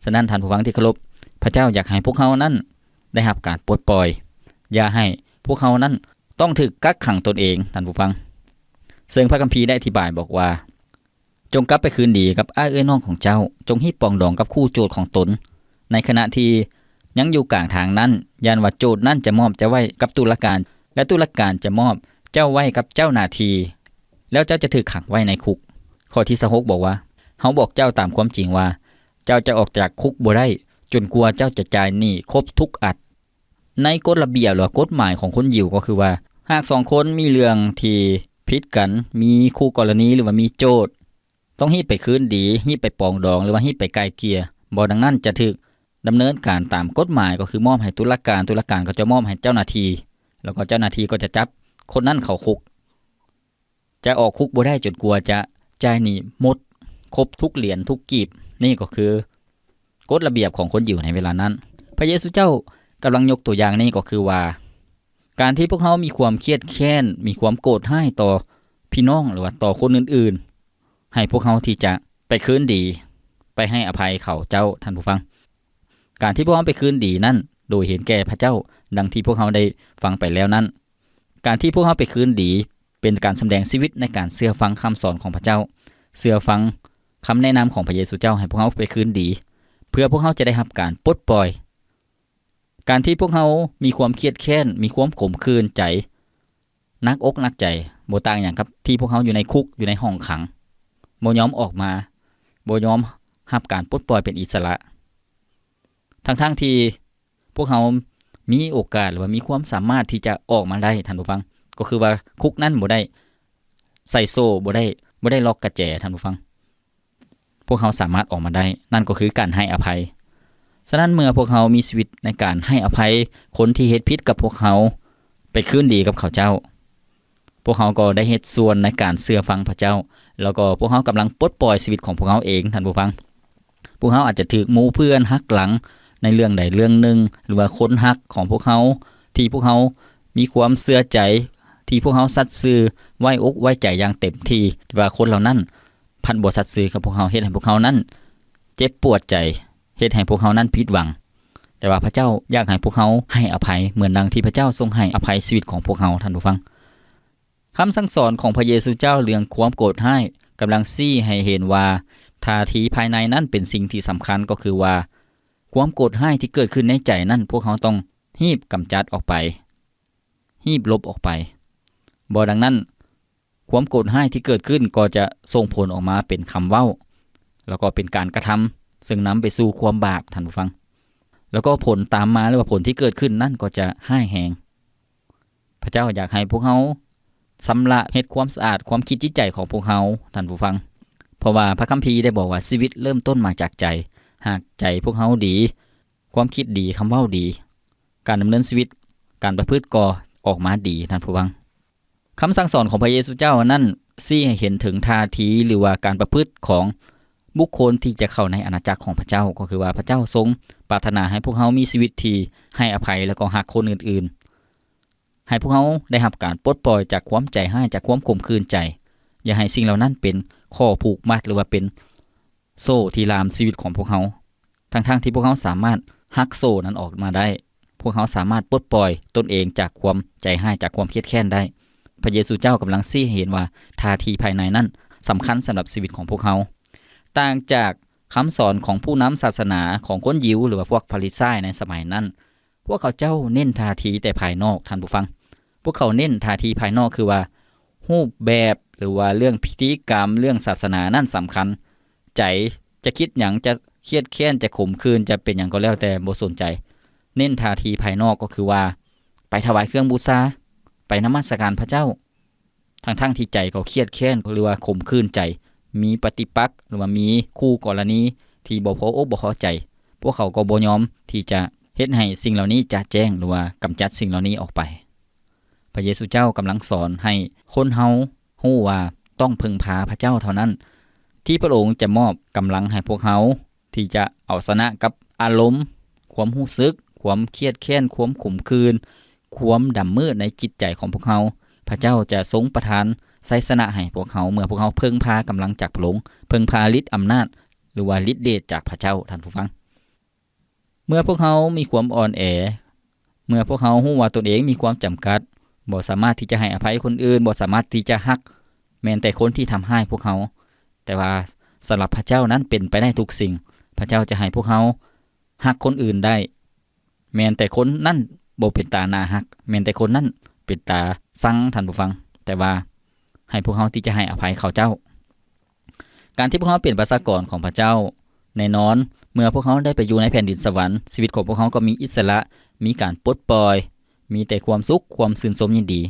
ສະນັ້ນ, ທ່ານຜູ້ຟັງທີ່ເຄົາລົບ, ພະເຈົ້າຢາກໃຫ້ພວກເຮົານັ້ນໄດ້ຮັບການປົດປ່ອຍ, ຢ່າໃຫ້ພວກເຮົານັ້ນຕ້ອງຖືກກັກຂັງຕົນເອງ, ທ່ານຜູ້ຟັງ. ເຊິ່ງພະຄຳພີໄດ້ອະທິບາຍບອກວ່າ, ຈົ່ງກັບໄປຄືນດີກັບອ້າຍເອື້ອຍນ້ອງຂອງເຈົ້າ, ຈົ່ງຮີບປອງດອງກັບຄູ່ໂຈດຂອງຕົນ, ໃນຂະນະທີ່ຍັງຢູ່ກາງທາງນັ້ນ, ຢ້ານວ່າໂຈດນັ້ນຈະມອບເຈົ້າໄວ້ກັບຕຸລາການ, ແລະ ຕຸລາການຈະມອບເຈົ້າໄວ້ກັບເຈົ້າໜ້າທີ່, ແລ້ວເຈົ້າຈະຖືກຂັງໄວ້ໃນຄຸກ. ຂໍ້ທີຊາວຫົກບອກວ່າ, ເຮົາບອກເຈົ້າຕາມຄວາມຈິງວ່າ, ເຈົ້າຈະອອກຈາກຄຸກບໍ່ໄດ້, ຈົນກວ່າເຈົ້າຈະຈ່າຍໜີ້ຄົບທຸກອັນ. ໃນກົດລະບຽບ ຫຼືວ່າກົດໝາຍຂອງຄົນຢິວ ກໍຄືວ່າ ຫາກສອງຄົນມີເລື່ອງທີ່ຜິດກັນ, ມີຄູ່ກໍລະນີ ຫຼືວ່າມີໂຈດ, ຕ້ອງຮີບໄປຄືນດີ, ຮີບໄປປອງດອງ ຫຼືວ່າຮີບໄປໄກ່ເກ່ຍ, ບໍ່ດັ່ງນັ້ນຈະຖືກດຳເນີນການຕາມກົດໝາຍ, ກໍຄືມອບໃຫ້ຕຸລາການ, ຕຸລາການກໍຈະມອບໃຫ້ເຈົ້າໜ້າທີ່, ແລ້ວກໍເຈົ້າໜ້າທີ່ກໍຈະຈັບຄົນນັ້ນເຂົ້າຄຸກ. ຈະອອກຄຸກບໍ່ໄດ້ຈົນກວ່າຈະຈ່າຍໜີ້ໝົດຄົບທຸກຫຼຽນທຸກກີບ. ນີ້ກໍຄືກົດລະບຽບຂອງຄົນຢິວໃນເວລານັ້ນ. ພະເຢຊູເຈົ້າກຳລັງຍົກຕົວຢ່າງນີ້ກໍຄືວ່າ ການທີ່ພວກເຮົາມີຄວາມຄຽດແຄ້ນ, ມີຄວາມໂກດຮ້າຍຕໍ່ພີ່ນ້ອງ ຫຼືວ່າຕໍ່ຄົນອື່ນໆ, ໃຫ້ພວກເຮົາທີ່ຈະໄປຄືນດີ, ໄປໃຫ້ອະໄພເຂົາເຈົ້າ, ທ່ານຜູ້ຟັງ. ການທີ່ພວກເຮົາໄປຄືນດີນັ້ນ ໂດຍເຫັນແກ່ພະເຈົ້າ, ດັ່ງທີ່ພວກເຮົາໄດ້ຟັງໄປແລ້ວນັ້ນ, ການທີ່ພວກເຮົາໄປຄືນດີ ເປັນການສຳແດງຊີວິດໃນການເຊື່ອຟັງຄຳສອນຂອງພະເຈົ້າ, ເຊື່ອຟັງຄຳແນະນຳຂອງພະເຢຊູເຈົ້າໃຫ້ພວກເຮົາໄປຄືນດີ, ເພື່ອພວກເຮົາຈະໄດ້ຮັບການປົດປ່ອຍ. ການທີ່ພວກເຮົາມີຄວາມຄຽດແຄ້ນ, ມີຄວາມຂົມຂື່ນໃຈ, ໜັກອົກໜັກໃຈ, ບໍ່ຕ່າງຫຍັງກັບທີ່ພວກເຮົາຢູ່ໃນຄຸກ, ຢູ່ໃນຫ້ອງຂັງ, ບໍ່ຍອມອອກມາ, ບໍ່ຍອມຮັບການປົດປ່ອຍເປັນອິດສະຫຼະ, ທັງໆທີ່ ພວກເຮົາມີໂອກາດ ຫຼືວ່າມີຄວາມສາມາດທີ່ຈະອອກມາໄດ້, ທ່ານຜູ້ຟັງ, ກໍຄືວ່າຄຸກນັ້ນບໍ່ໄດ້ໃສ່ໂສ້, ບໍ່ໄດ້, ບໍ່ໄດ້ລັອກກະແຈ, ທ່ານຜູ້ຟັງ. ພວກເຮົາສາມາດອອກມາໄດ້, ນັ້ນກໍຄືການໃຫ້ອະໄພ. ສະນັ້ນ, ເມື່ອພວກເຮົາມີຊີວິດໃນການໃຫ້ອະໄພຄົນທີ່ເຮັດຜິດກັບພວກເຮົາ, ໄປຄືນດີກັບເຂົາເຈົ້າ, ພວກເຮົາກໍໄດ້ເຮັດສ່ວນໃນການເຊື່ອຟັງພະເຈົ້າ, ແລ້ວກໍພວກເຮົາກຳລັງປົດປ່ອຍຊີວິດຂອງພວກເຮົາເອງ, ທ່ານຜູ້ຟັງ. ພວກເຮົາອາດຈະຖືກໝູ່ເພື່ອນຫັກຫຼັງໃນເລື່ອງໃດເລື່ອງໜຶ່ງ, ຫຼືວ່າຄົນຮັກຂອງພວກເຮົາ ທີ່ພວກເຮົາມີຄວາມເຊື່ອໃຈ, ທີ່ພວກເຮົາສັດຊື່ໄວ້ອົກໄວ້ໃຈຢ່າງເຕັມທີ່, ແຕ່ວ່າຄົນເຫຼົ່ານັ້ນພັດບໍ່ສັດຊື່ກັບພວກເຮົາ, ເຮັດໃຫ້ພວກເຮົານັ້ນເຈັບປວດໃຈ, ເຮັດໃຫ້ພວກເຮົານັ້ນຜິດຫວັງ. ແຕ່ວ່າພະເຈົ້າຢາກໃຫ້ພວກເຮົາໃຫ້ອະໄພ ເໝືອນດັ່ງທີ່ພະເຈົ້າຊົງໃຫ້ອະໄພຊີວິດຂອງພວກເຮົາ, ທ່ານຜູ້ຟັງ. ຄຳສັ່ງສອນຂອງພະເຢຊູເຈົ້າເລື່ອງຄວາມໂກດຮ້າຍ ກຳລັງຊີ້ໃຫ້ເຫັນວ່າ ທ່າທີພາຍໃນນັ້ນເປັນສິ່ງທີ່ສຳຄັນ, ກໍຄືວ່າ ຄວາມໂກດຮ້າຍທີ່ເກີດຂຶ້ນໃນໃຈນັ້ນ ພວກເຮົາຕ້ອງຮີບກຳຈັດອອກໄປ, ຮີບລົບອອກໄປ. ບໍ່ດັ່ງນັ້ນ, ຄວາມໂກດຮ້າຍທີ່ເກີດຂຶ້ນກໍຈະສົ່ງຜົນອອກມາເປັນຄຳເວົ້າ, ແລ້ວກໍເປັນການກະທຳ, ເຊິ່ງນຳໄປສູ່ຄວາມບາບ, ທ່ານຜູ້ຟັງ. ແລ້ວກໍຜົນຕາມມາ ຫຼືວ່າຜົນທີ່ເກີດຂຶ້ນນັ້ນກໍຈະຮ້າຍແຮງ. ພະເຈົ້າຢາກໃຫ້ພວກເຮົາຊຳລະເຮັດຄວາມສະອາດຄວາມຄິດຈິດໃຈຂອງພວກເຮົາ, ທ່ານຜູ້ຟັງ. ເພາະວ່າພະຄຳພີໄດ້ບອກວ່າ ຊີວິດເລີ່ມຕົ້ນມາຈາກໃຈ. ຫາກໃຈພວກເຮົາດີ, ຄວາມຄິດດີ, ຄຳເວົ້າດີ, ການດຳເນີນຊີວິດ, ການປະພຶດກໍອອກມາດີ, ທ່ານຜູ້ຟັງ. ຄຳສັ່ງສອນຂອງພະເຢຊູເຈົ້ານັ້ນຊີ້ໃຫ້ເຫັນເຖິງທ່າທີ ຫຼືວ່າການປະພຶດຂອງບຸກຄົນທີ່ຈະເຂົ້າໃນອານາຈັກຂອງພະເຈົ້າ, ກໍຄືວ່າພະເຈົ້າຊົງປາດຖະໜາໃຫ້ພວກເຮົາມີຊີວິດທີ່ໃຫ້ອະໄພ ແລ້ວກໍຮັກຄົນອື່ນໆ, ໃຫ້ພວກເຮົາໄດ້ຮັບການປົດປ່ອຍຈາກຄວາມໃຈຮ້າຍ, ຈາກຄວາມຂົມຂື່ນໃຈ. ຢ່າໃຫ້ສິ່ງເຫຼົ່ານັ້ນເປັນຂໍ້ຜູກມັດ ຫຼືວ່າເປັນໂສ້ທີ່ລ່າມຊີວິດຂອງພວກເຮົາ. ທັງໆທີ່ພວກເຮົາສາມາດຫັກໂສ້ນັ້ນອອກມາໄດ້, ພວກເຮົາສາມາດປົດປ່ອຍຕົນເອງຈາກຄວາມໃຈຮ້າຍ, ຈາກຄວາມຄຽດແຄ້ນໄດ້. ພະເຢຊູເຈົ້າກຳລັງຊີ້ໃຫ້ເຫັນວ່າທ່າທີພາຍໃນນັ້ນສຳຄັນສຳລັບຊີວິດຂອງພວກເຮົາ. ຕ່າງຈາກຄຳສອນຂອງຜູ້ນຳສາສະໜາຂອງຄົນຢິວ ຫຼືວ່າພວກຟາຣິຊາຍໃນສະໄໝນັ້ນ, ພວກເຂົາເຈົ້າເນັ້ນທ່າທີແຕ່ພາຍນອກ, ທ່ານຜູ້ຟັງ. ພວກເຂົາເນັ້ນທ່າທີພາຍນອກ ຄືວ່າຮູບແບບ ຫຼືວ່າເລື່ອງພິທີກຳ, ເລື່ອງສາສະໜານັ້ນສຳຄັນ. ໃຈຈະຄິດຫຍັງ, ຈະຄຽດແຄ້ນ, ຈະຂົມຂື່ນ, ຈະເປັນຫຍັງກໍແລ້ວແຕ່, ບໍ່ສົນໃຈ. ເນັ້ນທ່າທີພາຍນອກກໍຄືວ່າໄປຖວາຍເຄື່ອງບູຊາ, ໄປນະມັດສະການພະເຈົ້າ, ທັງໆທີ່ໃຈກໍຄຽດແຄ້ນ ຫຼືວ່າຂົມຂື່ນໃຈ, ມີປະຕິປັກ ຫຼືວ່າມີຄູ່ກໍລະນີທີ່ບໍ່ພໍອົກບໍ່ພໍໃຈ, ພວກເຂົາກໍບໍ່ຍອມທີ່ຈະເຮັດໃຫ້ສິ່ງເຫຼົ່ານີ້ຈະແຈ້ງ ຫຼືວ່າກຳຈັດສິ່ງເຫຼົ່ານີ້ອອກໄປ. ພະເຢຊູເຈົ້າກຳລັງສອນໃຫ້ຄົນເຮົາຮູ້ວ່າຕ້ອງເພິ່ງພາພະເຈົ້າເທົ່ານັ້ນ ທີ່ພະອົງຈະມອບກຳລັງໃຫ້ພວກເຮົາ ທີ່ຈະເອົາຊະນະກັບອາລົມ, ຄວາມຮູ້ສຶກ, ຄວາມຄຽດແຄ້ນ, ຄວາມຂົມຂື່ນ, ຄວາມດຳມືດໃນຈິດໃຈຂອງພວກເຮົາ. ພະເຈົ້າຈະຊົງປະທານໄຊຊະນະໃຫ້ພວກເຮົາ ເມື່ອພວກເຮົາເພິ່ງພາກຳລັງຈາກພະອົງ, ເພິ່ງພາລິດອຳນາດ ຫຼືວ່າລິດເດດຈາກພະເຈົ້າ, ທ່ານຜູ້ຟັງ. ເມື່ອພວກເຮົາມີຄວາມອ່ອນແອ, ເມື່ອພວກເຮົາຮູ້ວ່າຕົນເອງມີຄວາມຈຳກັດ, ບໍ່ສາມາດທີ່ຈະໃຫ້ອະໄພຄົນອື່ນ, ບໍ່ສາມາດທີ່ຈະຮັກແມ່ນແຕ່ຄົນທີ່ທຳຮ້າຍພວກເຮົາ, ແຕ່ວ່າສຳລັບພະເຈົ້ານັ້ນເປັນໄປໄດ້ທຸກສິ່ງ. ພະເຈົ້າຈະໃຫ້ພວກເຮົາຮັກຄົນອື່ນໄດ້, ແມ່ນແຕ່ຄົນນັ້ນບໍ່ເປັນຕາໜ້າຮັກ, ແມ່ນແຕ່ຄົນນັ້ນເປັນຕາຊັງ, ທ່ານຜູ້ຟັງ, ແຕ່ວ່າໃຫ້ພວກເຮົາທີ່ຈະໃຫ້ອະໄພເຂົາເຈົ້າ. ການທີ່ພວກເຮົາເປັນປະຊາກອນຂອງພະເຈົ້າ, ແນ່ນອນ, ເມື່ອພວກເຮົາໄດ້ໄປຢູ່ໃນແຜ່ນດິນສະຫວັນ, ຊີວິດຂອງພວກເຮົາກໍມີອິດສະຫຼະ, ມີການປົດປ່ອຍ, ມີແຕ່ຄວາມສຸກ, ຄວາມຊື່ນຊົມຍິນດີ.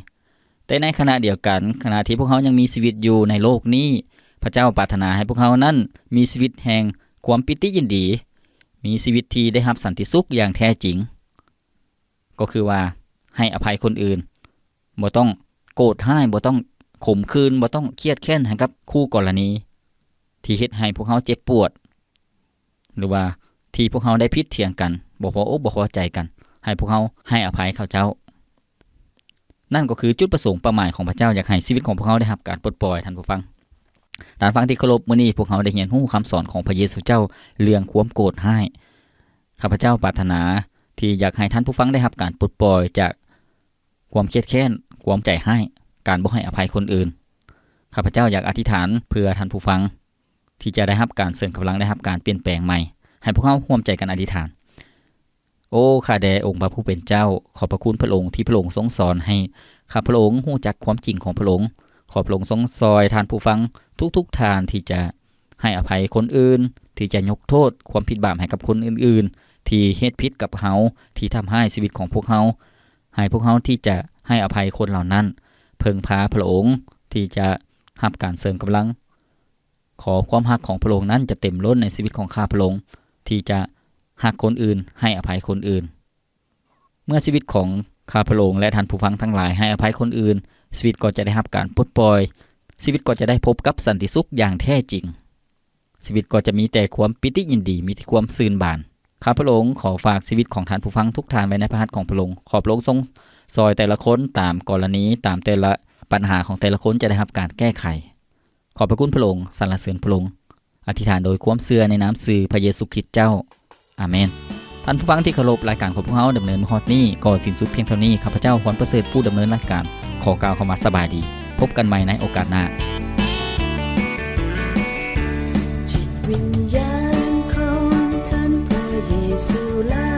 ແຕ່ໃນຂະນະດຽວກັນ, ຂະນະທີ່ພວກເຮົາຍັງມີຊີວິດຢູ່ໃນໂລກນີ້, ພະເຈົ້າປາດຖະໜາໃຫ້ພວກເຮົານັ້ນມີຊີວິດແຫ່ງຄວາມປີຕິຍິນດີ, ມີຊີວິດທີ່ໄດ້ຮັບສັນຕິສຸກຢ່າງແທ້ຈິງ. ກໍຄືວ່າໃຫ້ອະໄພຄົນອື່ນ, ບໍ່ຕ້ອງໂກດຮ້າຍ, ບໍ່ຕ້ອງຂົມຂື່ນ, ບໍ່ຕ້ອງຄຽດແຄ້ນໃຫ້ກັບຄູ່ກໍລະນີທີ່ເຮັດໃຫ້ພວກເຮົາເຈັບປວດ ຫຼືວ່າທີ່ພວກເຮົາໄດ້ຜິດຖຽງກັນ, ບໍ່ພໍອົກບໍ່ພໍໃຈກັນ, ໃຫ້ພວກເຮົາໃຫ້ອະໄພເຂົາເຈົ້າ. ນັ້ນກໍຄືຈຸດປະສົງເປົ້າໝາຍຂອງພະເຈົ້າ, ຢາກໃຫ້ຊີວິດຂອງພວກເຮົາໄດ້ຮັບການປົດປ່ອຍ, ທ່ານຜູ້ຟັງ. ທ່ານຜູ້ຟັງທີ່ເຄົາລົບ, ມື້ນີ້ພວກເຮົາໄດ້ຮຽນຮູ້ຄຳສອນຂອງພະເຢຊູເຈົ້າເລື່ອງຄວາມໂກດຮ້າຍ. ຂ້າພະເຈົ້າປາດຖະໜາທີ່ຢາກໃຫ້ທ່ານຜູ້ຟັງໄດ້ຮັບການປົດປ່ອຍຈາກຄວາມຄຽດແຄ້ນ, ຄວາມໃຈຮ້າຍ, ການບໍ່ໃຫ້ອະໄພຄົນອື່ນ. ຂ້າພະເຈົ້າຢາກອະທິຖານເພື່ອທ່ານຜູ້ຟັງ ທີ່ຈະໄດ້ຮັບການເສີມກຳລັງ, ໄດ້ຮັບການປ່ຽນແປງໃໝ່. ໃຫ້ພວກເຮົາຮ່ວມໃຈກັນອະທິຖານ. ໂອ ຂ້າແດ່ອົງພະຜູ້ເປັນເຈົ້າ, ຂອບພະຄຸນພະອົງທີ່ພະອົງຊົງສອນໃຫ້ຂ້າພະອົງຮູ້ຈັກຄວາມຈິງຂອງພະອົງ. ຂໍພະອົງຊົງຊ່ອຍທ່ານຜູ້ຟັງທຸກໆທ່ານທີ່ຈະໃຫ້ອະໄພຄົນອື່ນ, ທີ່ຈະຍົກໂທດຄວາມຜິດບາບໃຫ້ກັບຄົນອື່ນໆ ທີ່ເຮັດຜິດກັບເຮົາ, ທີ່ທຳຮ້າຍຊີວິດຂອງພວກເຮົາ. ໃຫ້ພວກເຮົາທີ່ຈະໃຫ້ອະໄພຄົນເຫຼົ່ານັ້ນ, ເພິ່ງພາພະອົງທີ່ຈະຮັບການເສີມກຳລັງ. ຂໍຄວາມຮັກຂອງພະອົງນັ້ນຈະເຕັມລົ້ນໃນຊີວິດຂອງຂ້າພະອົງ, ທີ່ຈະຮັກຄົນອື່ນ, ໃຫ້ອະໄພຄົນອື່ນ. ເມື່ອຊີວິດຂອງຂ້າພະອົງ ແລະ ທ່ານຜູ້ຟັງທັງຫຼາຍໃຫ້ອະໄພຄົນອື່ນ, ຊີວິດກໍຈະໄດ້ຮັບການປົດປ່ອຍ, ຊີວິດກໍຈະໄດ້ພົບກັບສັນຕິສຸກຢ່າງແທ້ຈິງ. ຊີວິດກໍຈະມີແຕ່ຄວາມປີຕິຍິນດີ, ມີແຕ່ຄວາມຊື່ນບານ. ຂ້າພະອົງຂໍຝາກຊີວິດຂອງທ່ານຜູ້ຟັງທຸກທ່ານໄວ້ໃນພະຫັດຂອງພະອົງ. ຂໍພະອົງຊົງຊ່ອຍແຕ່ລະຄົນຕາມກໍລະນີ, ຕາມແຕ່ລະບັນຫາຂອງແຕ່ລະຄົນຈະໄດ້ຮັບການແກ້ໄຂ. ຂອບພະຄຸນພະອົງ, ສັນລະເສີນພະອົງ. ອະທິຖານໂດຍຄວາມເຊື່ອໃນນາມຊື່ພະເຢຊູຄຣິດເຈົ້າ. ອາເມນ. ທ່ານຜູ້ຟັງທີ່ເຄົາລົບ, ລາຍການຂອງພວກເຮົາດຳເນີນມາຮອດນີ້ກໍສິ້ນສຸດພຽງເທົ່ານີ້. ຂ້າພະເຈົ້າ ພອນປະເສີດ ຜູ້ດຳເນີນລາຍການ ຂໍກ່າວຄຳວ່າສະບາຍດີ. ພົບກັນໃໝ່ໃນໂອກາດໜ້າ. ຈິດວິນຍານຂອງທ່ານພະເຢຊູລາ